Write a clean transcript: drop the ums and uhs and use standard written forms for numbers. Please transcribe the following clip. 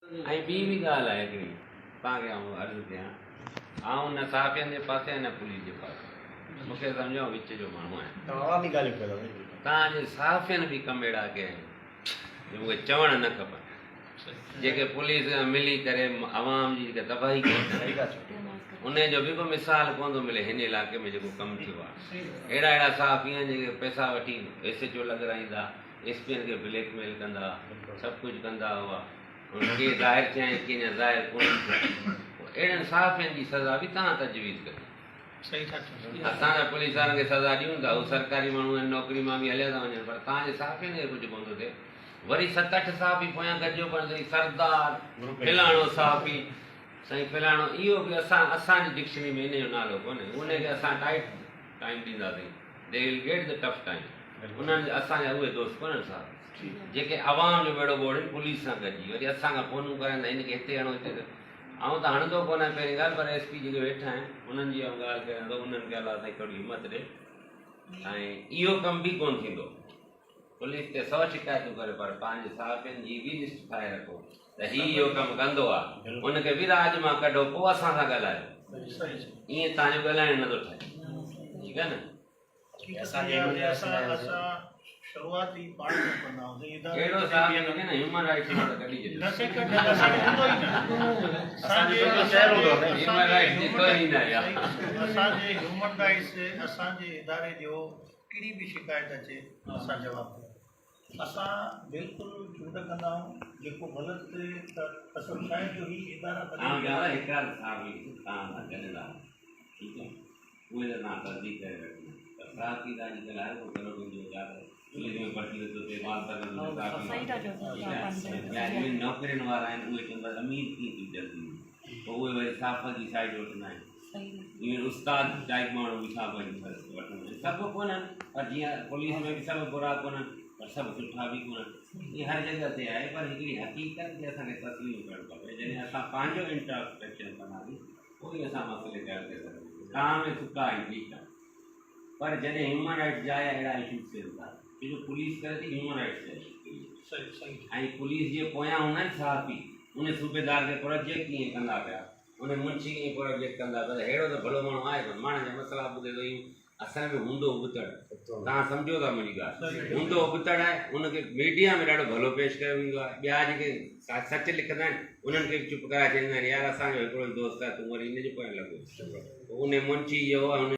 ۽ ٻي به ڳالهه آهي هڪڙي توهان کي آئون عرض ڪيان، آئون نه صحافين جي پاسي آهيان نه پوليس جي پاسي، مون کي سمجهو آئون وچ جو ماڻهو آهيان. توهان عوامي ڳالهيون ڪيو ٿا سائين. توهان جي صحافين به ڪم اهڙا ڪيا آهن جو مون کي چوڻ نه کپن، جيڪي پوليس سان ملي ڪري عوام جي جيڪا تباهي ڪئي اٿن انهي جو به ڪو مثال ڪونه ٿو ملي. هن علائقي ۾ جيڪو ڪم ٿيو آهي اهڙا اهڙا صحافي آهن جيڪي پئسا وٺي ايس ايڇ او لڳرائيندا، ايس پي کي بليڪ ميل ڪندا، سڀ ڪجهه ڪندا هئا. ڪي ظاهر ٿيا ۽ ڪي اڃا ظاهر ڪونه ٿيا. پوء اهڙن صحافين جي سزا به توهان تجويز ڪجو. اسان ته پوليس وارن کي سزا ڏيون ٿا، هو سرڪاري ماڻهو آهن، نوڪري مان به هليا ٿا وڃن، پر توهان جي صحافين کي ڪجهه ڪونه ٿو ٿئي. وري ست اٺ صحافي پويان گڏجيو پون، سائين سردار، فلاڻو صحافي، سائين فلاڻو، اهو به اسان اسان جي ڊڪشنري ۾ ان جو نالو ڪونهي، ان کي اسان ٽائيٽ ٽائيم ڏينداسين، They will get the tough time. انهن جا اسان جا اهي دوست ڪونهن صاحب. جيڪي عوام جو ٻيڙو ٻوڙين پوليس سان گڏجي وري اسان کان فونون ڪرائين ته هن کي هتي هڻو هتي آئون ته هڻندو ڪونه آهيان پهرين ڳالهه پر ايس پي جيڪي ويٺا آهن انهن جي آئون ڳالهه ڪريان ٿو انهن کي الله سائين ٿوري همت ڏي ۽ اهو ڪم به ڪونه ٿيندو پوليس تي سو شڪايتون ڪريو پر پنهنجي صحافين جي به لسٽ ٺاهي رکو ته هي اهو ڪم ڪندو آهي ان کي به راڄ مان ڪڍو پوء اسان سان ڳالهايو ائين تان جو ڳالهائڻ نٿو ٺهي ٺيڪ آهي نه. شروعات ئي پاڻ کان ڪندا هئاسين ادارن اهڙو کي صاحب به هجي نه هيومن رائٽس مان ته ڪڍي ڇڏيو نه سائين ڪڍ اسان کي هوندو ئي نه اسان جي هيومن رائٽس جي توهين آهي اها. اسان جي هيومن رائٽس اسان جي اداري جو ڪهڙي به شڪايت اچي اسان جواب ڏيون اسان بلڪل چونڊ ڪندا آهيون جيڪو غلط ٿئي ته اصل ڇا آهي جو هي ادارا آئون چوان ٿو هڪ ڳالهه صاحب توهان سان گڏ آهي ٺيڪ آهي اهي ته توهان تصديق ڪري رکندا پر صحافي ته اڄڪلهه هر ڪو گهرو ڏيندو ڇا ته پوليس ۾ پرچي نٿو ٿئي مال ٿا ڪن صحافي ٺيڪ آهي اهي نوڪرين وارا آهن اهي چون ٿا امير ڪيئن ٿيون جلدي پوء اهي وري صحافت جي سائيڊ وٺندا آهن ايون استاد ٽائيپ ماڻهو به صحافت جي سائيڊ وٺندا آهن سڀ ڪونهن پر جيئن پوليس ۾ به سڀ برا ڪونهن پر سڀ سٺا به ڪونهن اهي هر جڳهه تي آهي پر هڪڙي حقيقت کي اسان کي تسليم ڪرڻ کپي جڏهن اسان پنهنجو انٽراسپيڪشن ڪنداسين پوء ئي اسان مسئلي کي حل ڪري سگهنداسين. توهان ۾ سڪا آهن ٺيڪ آهي پر جڏهن هيومن رائٽس جا يا اهڙا اشوز ٿين ٿا ڇو جو پوليس ڪري ٿي هيومن رائٽس جا اشو ڪريئيٽ ۽ پوليس جي پويان هوندا آهن صحافي ان صوبيدار کي پروجيڪٽ ائين ڪندا پيا ان منشي کي ائين پروجيڪٽ ڪندا پيا ته ههڙو ته ڀلو ماڻهو آهي ڪونه ماڻهن جا مسئلا ٻڌي ٿو ائين اصل ۾ هوندو ابتڙ توهان سمجهو ٿا منهنجي ڳالهه هوندو ابتڙ آهي ان کي ميڊيا ۾ ڏاڍو ڀلو پيش ڪيو ويندو آهي ٻيا جيڪي سچ لکندا آهن انهن کي به چپ ڪرائي ڇڏيندا آهن يار اسان جو هڪڙو ئي دوست آهي تون وري ان جي پويان لڳو پوء ان منشي جو ان.